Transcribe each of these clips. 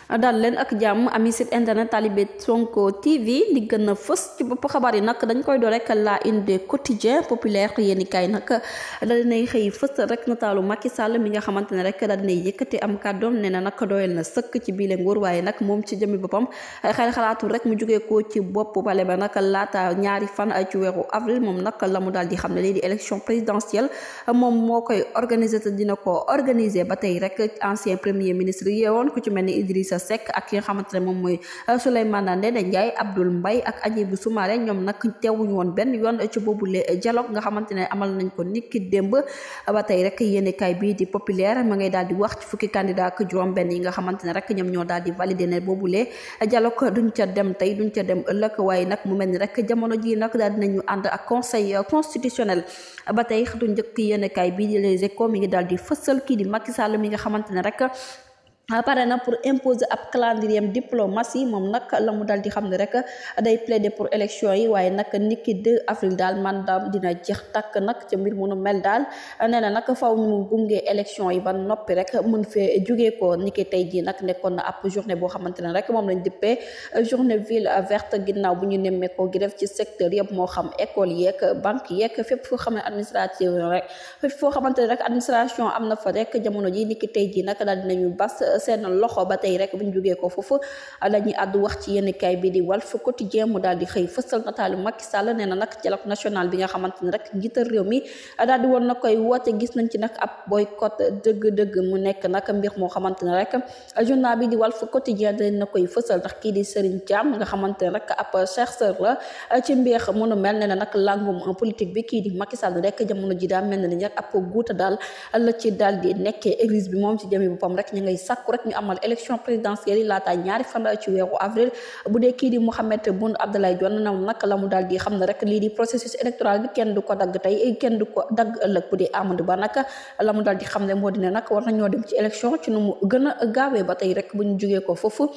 dal leen ak jàmm ami site internet Talibé Sonko TV li gën a fës ci bopp xabaar yi nag dañ koy door rek la une des quotidiens populaire yéeni kaay nag daal dinay xëy fës rek nataalu Macky Sall mi nga xamante ne rek daal dinay yëkkati am kàddoom nee na nag doyal na sëkk ci biile nguur waaye nag moom ci jëmi boppam xalaatul rek mu jógee ko ci bopp bale ba nag laata ñaari fan ci weeru avril moom nag la mu daal di xam ne lii di élection présidentielle moom moo koy organiser te dina ko organiser ba tey rek ancien premier ministre yeewoon ku ci mel ni Idrissa Seck ak ki nga xamante ne moom mooy Souleymane Ndéné Ndiaye Abdoul Mbaye ak Hadjibou Soumaré ñoom nag teewuñu woon benn yoon ci boobule dialogue nga xamante ne amal nañ ko niki démb ba tey rek yéenekaay bii di populaire ma ngay daal di wax ci fukki candidat ak juróom benn yi nga xamante ne rek ñoom ñoo daal di valider ne boobule dialogue duñ ca dem tey duñ ca dem ëllëg waaye nag mu mel ni rek jamono ji nag daal dinañu ànd ak conseil constitutionnel ba tey xëtu njëkk yéenekaay bii di Les Échos mi ngi daal di fësal kii di Macky Sall mi nga xamante ne rek pare na pour imposer ab calendrier diplomatie moom nag la mu dal di xam ne rek day plaider pour élection yi waaye nag niki 2 avril daal mandaam dina jeex takk nag ca mbir munu mel daal nee na nag faw ñu gunge élection yi ba noppi rek mun fee jugee ko niki tey jii nag nekkoon na ab journée boo xamante ne rek moom lañ dippee journée ville verte ginnaaw bu ñu nemmeekoo gi def ci secteur yëpp moo xam école yeeg banque yeeg fépp foo xam ne administration rek fépp foo xamante ne rek administration am na fa rek jamono ji niki tey jii nag daal dinañu bas seen loxo ba tey rek buñ jógee ko foofu lañuy àddu wax ci yenn kaay bi di Walf Quotidien mu daal di xëy fësal nataalu Macky Sall nee na nag dialogue national bi nga xamante ne rek njiital réew mi daal di woon na koy woote gis nañ ci nag ab boycott dëgg-dëgg mu nekk nag mbir moo xamante ne rek journal bi di Walf Quotidien dañ na koy fësal ndax kii di Serigne Thiam nga xamante ne rek ab chercheur la ci mbir mënu mel nee na nag langum politique bi kii di Macky Sall rek jamono ji daal mel na ni rek ab guuta daal la ci daal di nekkee église bi moom ci jëmi boppam rek ñu ngay sàkku rek ñu amal élection présidentielle yi laata ñaari fan ci weeru avril bu dee kii di Mohamed Boun Abdallah Dionne na nag la mu daal di xam ne rek lii di processus électoral bi kenn du ko dagg tey kenn du ko dagg ëllëg bu dee Amadou Ba nag la mu daal di xam ne moo dina nag war nañoo dem ci élection ci nu mu gën a gaawee ba tey rek bu ñu jugee ko foofu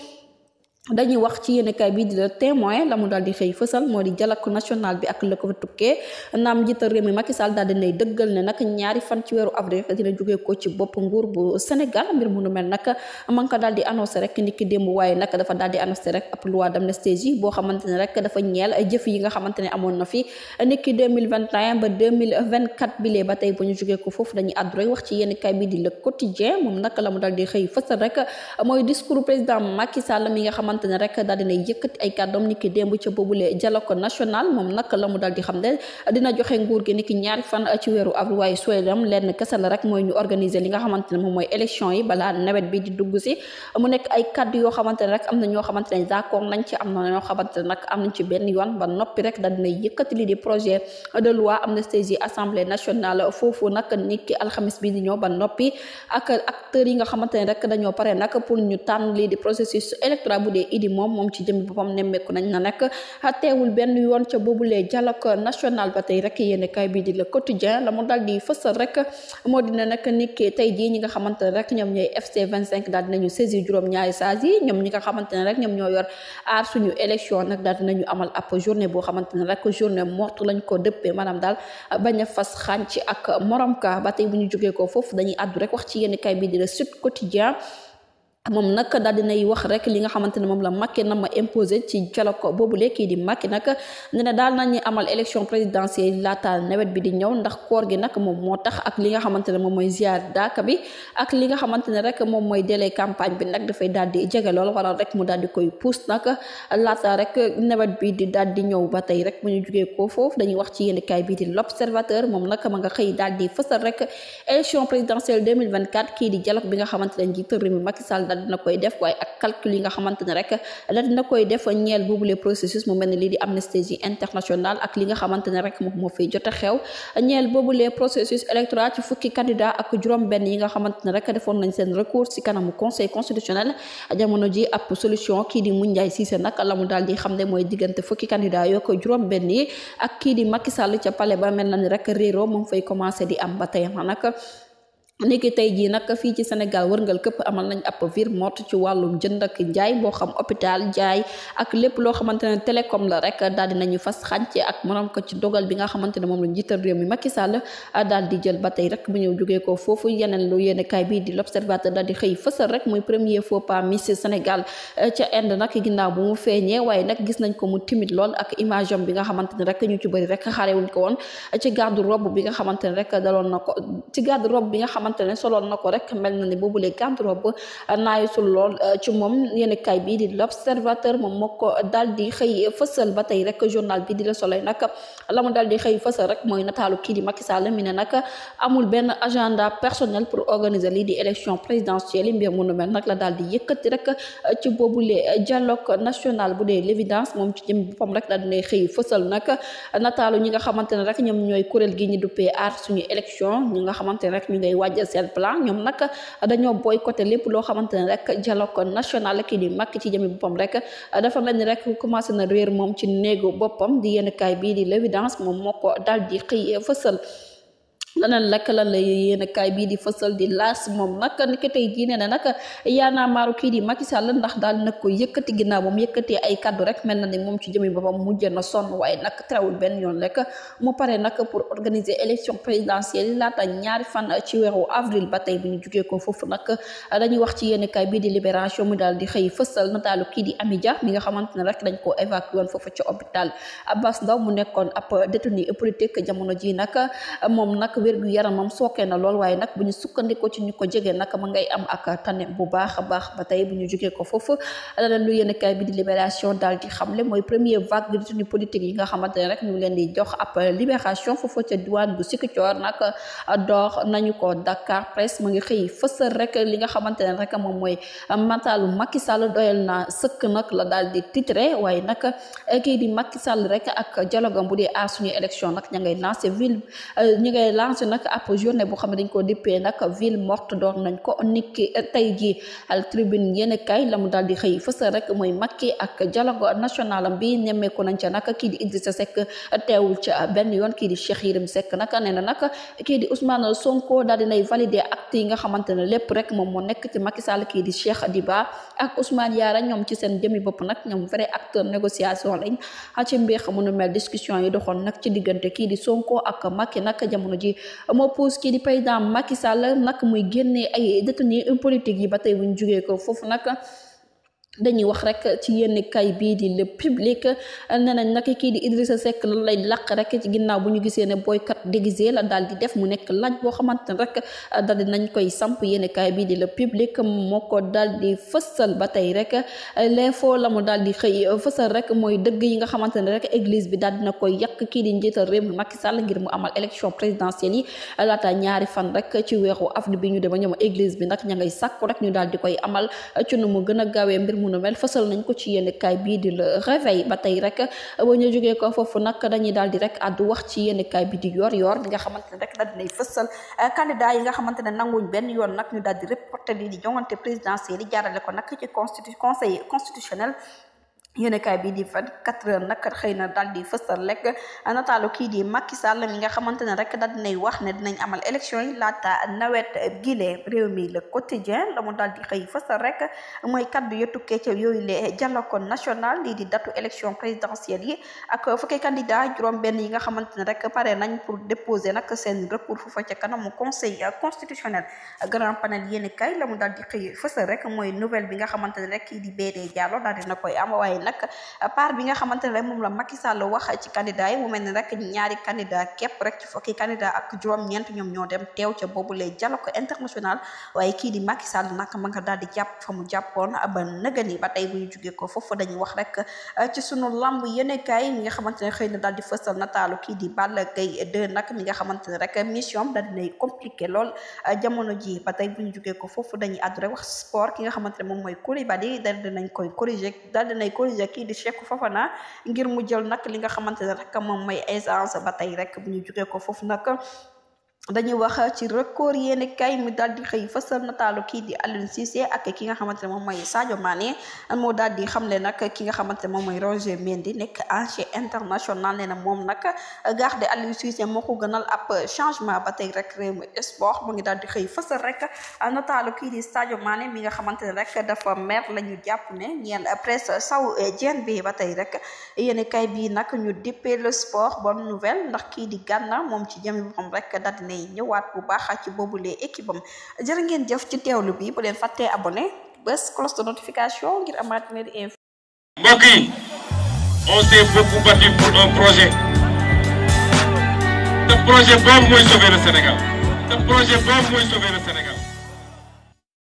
dañuy wax ci yéenekaay bi di Le Témoin la mu daal di xëy fësal moo di dialogue national bi ak la ko fa tukkee naam njiital réew mi Macky Sall daal dinay dëggal ne nag ñaari fan ci weeru avril dina jógee ko ci bopp nguur bu Sénégal mbir mu nu mel nag ma ngi ko daal di annoncé rek niki démb waaye nag dafa daal di annoncé rek ab loi d'amnistie boo xamante ne rek dafa ñeel ay jëf yi nga xamante ne amoon na fi niki 2021 ba 2024 bilee ba tey bu ñu jógee ko foofu dañuy àddu rek wax ci yéenekaay bi di Le Quotidien moom nag la mu daal di xëy fësal rek mooy discours président Macky Sall mi nga xamante ne rek daal dina yëkkati ay kàddoom niki démb ca boobule dialogue national moom nag la mu daal di xam ne dina joxe nguur gi niki ñaari fan ci weeru avril waaye suedam lenn kese la rek mooy ñu organiser li nga xamante ne moom mooy élection yi balaa nawet bi di dugg si mu nekk ay kàddu yoo xamante ne rek am na ñoo xamante ne d'accord nañ ci am na ñoo xamante ne nag am nañ ci benn yoon ba noppi rek daal dina yëkkati lii di projet de loi amnistie assemblée nationale foofu nag niki alxamis bi di ñëw ba noppi ak acteurs yi nga xamante ne rek dañoo pare nag pour ñu tànn lii di processus électoral bu dee idi moom ci jëmmi boppam nemmeeku nañ na nekk teewul benn yoon ca boobulee dialogue national ba tey rek yéen kay bii di Le Quotidien la mu daal di fësal rek moo dina nag niki tey jii ñi nga xamante ne rek ñoom ñooy FC 25 daal dinañu saisir juróom-ñaari sages yi ñoom ñi nga xamante ne rek ñoom ñoo yor aar suñu élection nag daal dinañu amal ab journée boo xamante ne rek journée morte lañ ko dëppee maanaam daal bañ a fas xànc ak morom ka ba tey bu ñu jógee ko foofu dañuy àddu rek wax ci yéen kay bii di Le Sud Quotidien moom nag daal dinay wax rek li nga xamante ne moom la Macky na ma imposé ci dialogue boobule kii di Macky nag ne na daal nañu amal élection présidentielle laata nawet bi di ñëw ndax koor gi nag moom moo tax ak li nga xamante ne moom mooy ziar daaka bi ak li nga xamante ne rek moom mooy délai campagne bi nag dafay daal di jege lool waral rek mu daal di koy pousse nag laata rek nawet bi di daal di ñëw ba tey rek bu ñu jugee ko foofu dañuy wax ci yéen kaay bi di L'Observateur moom nag ma nga xëy daal di fësal rek élection présidentielle 2024 kii di dialogue bi nga xamante ne njiital réew mi Macky Sall dina koy def waaye ak calcul yi nga xamante ne rek la dina koy def ñeel boobule processus mu mel ne lii di amnistie internationale ak li nga xamante ne rek moom moo fiy jot a xew ñeel boobule processus électoral ci fukki candidat ak juróom benn yi nga xamante ne rek defoon nañ seen recours ci kanamu conseil constitutionnel jamono ji ab solution kii di Moundiaye Cissé nag la mu daal di xam ne mooy diggante fukki candidat yoo ko juróom benn yi ak kii di Macky Sall ca palais ba mel na ni rek réero moom fay commencé di am ba tey nag niki tey jii nag fii ci Sénégal wërngal këpp amal nañ ab vir morte ci wàllum jënd ak njaay boo xam hôpital jaay ak lépp loo xamante ne télécom la rek daal di nañu fas xànce ak morom ko ci dogal bi nga xamante ne moom la njiital réew mi Macky Sall daal di jël ba tey rek bu ñëw jógee ko foofu yeneen lu yéene kaay bii di l'observateur daal di xëy fësal rek muy premier faux pas Miss Sénégal ca Inde nag ginnaaw bu mu feeñee waaye nag gis nañ ko mu timide lool ak image am bi nga xamante ne rek ñu ci bëri rek xaarewuñ ko woon ci garde robe bi nga xamante ne rek daloon na ko ci garde robe bi nga ne soloon na ko rek mel na ni boobule garde-robe naayisul lool ci moom yéen kay bii di l'observateur moom moo ko daal di xëy fësal ba tey rek journal bi di Le Soleil nag la mu daal di xëy fësal rek mooy nataalu kii di Macky Sall mi ne nag amul benn agenda personnel pour organiser lii di élection présidentielle mbir mu nu mel nag la daal di yëkkati rek ci boobule dialogue national bu dee l'évidence moom ci jëm boppam rek daal di xëy fësal nag nataalu ñi nga xamante ne rek ñoom ñooy kuréel gi ñu duppee aar suñu élection ñi nga xamante ne rek ñu ngay wàjjal seen plan ñoom nag dañoo boycotté lépp loo xamante ne rek dialogue national kii di Macky ci jëmi boppam rek dafa mel ni rek commencé na réer moom ci néegu boppam di yenn kaay bii di l'évidence moom moo ko daal di xëy fësal laneen lekk lan la yéen kaay bii di fësal di laas moom nag ni ko tey jii nee na nag yaanaa maaru kii di Macky Sall ndax daal nag ko yëkkati ginnaaw ba mu yëkkatee ay kaddu rek mel na ni moom ci jëmi boppam mujj na sonn waaye nag terewul benn yoon rek mu pare nag pour organiser élection présidentielle yi laata ñaari fan ci weeru avril ba tey bi ñu jugee ko foofu nag dañuy wax ci yéen kaay bii di libération mu daal di xëy fësal nataalu kii di Amy Dia mi nga xamante ne rek dañ koo évacué woon foofu ci hôpital Abass Ndao mu nekkoon ab détenu politique jamono ji nag moom nag wérgu yaramam sookee na lool waaye nag bu ñu sukkandikoo ci ñu ko jege nag ma ngay am ak tane bu baax a baax ba tey bu ñu jógee ko foofu leneen lu yéen kaay bi di libération daal di xamle mooy première vague de détenus politique yi nga xamante ne rek ñu ngi leen di jox ab libération foofu ca diwaan bu Ziguinchor nag door nañu ko Dakar Presse mu ngi xëy fësal rek li nga xamante ne rek moom mooy matalu Macky Sall doyal na sëkk nag la daal di titré waaye nag kii di Macky Sall rek ak dialogue bu dee aar suñu élection nag ña ngay lancé ville ñi ngay lancé nag ab journée boo xam ne dañ ko dippee nag ville morte doon nañ ko niki tey jii al tribune yéen kay la mu daal di xëy fësal rek mooy Macky ak dialogue national am bi nemmeeku nañ ca nag kii di Idrissa Seck teewul ca benn yoon kii di Cheikh Yérim Seck nag nee na nag kii di Ousmane Sonko daal dinay valider acte yi nga xamante ne lépp rek moom moo nekk ci Macky Sall kii di Cheikh Diba ak Ousmane Yara ñoom ci seen jëmi bopp nag ñoom vrai acteur négociation lañ ci mbir mënu mel discussion yi doxoon nag ci diggante kii di Sonko ak Macky nag jamono ji moo pousse kii di président Macky Sall nag muy génnee ay détenus politique yi ba tey bu ñu jugee ko foofu nag dañuy wax rek ci yenn kay bii di Le Public nee nañ nag kii di Idrissa Seck lan lay laq rek ci ginnaaw bu ñu gisee ne boycott déguisé la daal di def mu nekk laaj boo xamante ne rek daal di nañ koy samp yenn kay bii di Le Public moo ko daal di fësal ba tey rek l'info la mu daal di xëy fësal rek mooy dëgg yi nga xamante ne rek église bi daal dina koy yàq kii di njiital réew mi Macky Sall ngir mu amal élection présidentielle yi laata ñaari fan rek ci weeru avril bi ñu dem ñoom église bi nag ña ngay sàkku rek ñu daal di koy amal ci nu mu gën a gaawee mbir mu nu mel fësal nañ ko ci yenn kaay bii di Le Réveil ba tey rek ba ñu jógee ko foofu nag dañuy daal di rek àddu wax ci yenn kaay bi di yor bi nga xamante ne rek daal dinay fësal candidat yi nga xamante ne nanguñ benn yoon nag ñu daal di reporter lii di joŋante présidentielle yi jaarale ko nag ci conseil constitutionnel yéen kaay bi di 24 heures nag xëy na daal di fësal rek nataalu kii di Macky Sall mi nga xamante ne rek daal dinay wax ne dinañ amal élection yi laata nawet gile réew mi Le Quotidien la mu daal di xëy fësal rek mooy kaddu ya tukkee ca yooyu le dialogue national lii di datu élection présidentielle yi ak fukki candidat juróom benn yi nga xamante ne rek pare nañ pour déposer nag seen recours foofa ca kanamu conseil constitutionnel grand panel yéen kaay la mu daal di xëy fësal rek mooy nouvelle bi nga xamante ne rek kii di BD Diallo daal dina koy am waaye nag part bi nga xamante ne rek moom la Macky Sall wax ci candidat yi mu mel ni rek ñaari candidat képp rek ci fukki candidat ak juróom-ñeent ñoom ñoo dem teew ca boobu lay dialogue international waaye kii di Macky Sall nag ma nga daal di jàpp fa mu jàppoon ba nëgëni ba tey bu ñu jugee ko foofu dañuy wax rek ci sunu lamb yéenekaay mi nga xamante ne xëy na daal di fësal nataalu kii di Balla Gaye 2 nag mi nga xamante ne rek mission daal dinay compliqué lool jamono ji ba tey bu ñu jugee ko foofu dañuy àddu rek wax sport ki nga xamante ne moom mooy Koulibaly daal dinañ koy corriger kii di Cheikh Fofana ngir mu jël nag li nga xamante ne rek moom mooy aisance ba tey rek bu ñu jógee ko foofu nag dañuy wax ci record yéeni kay mu daal di xëy fësal nataalu kii di Aliou Cissé ak ki nga xamante ne moom mooy Sadio Mané moo daal di xamle nag ki nga xamante ne moom mooy Roger Mendy nekk ancien international nee na moom nag garde Aliou Cissé moo ko gënal ab changement ba tey rek Rewmi Sport mu ngi daal di xëy fësal rek nataalu kii di Sadio Mané mi nga xamante ne rek dafa mer la ñu jàpp ne ñeel presse saoudienne bi ba tey rek yéeni kay bii nag ñu dippee le sport bonne nouvelle ndax kii di Gana moom ci jëmi boppam rek daal di ñëwaat bu baax ci boobulee équipe am jërë ngeen jëf ci teewlu bi bu leen fàttee abonné bés cloche de notification ngir amaat leen info. mbokk yi on s'est beaucoup battu pour un projet. Ce projet boobu mooy sauver le Sénégal. Ce projet boobu mooy sauver le Sénégal.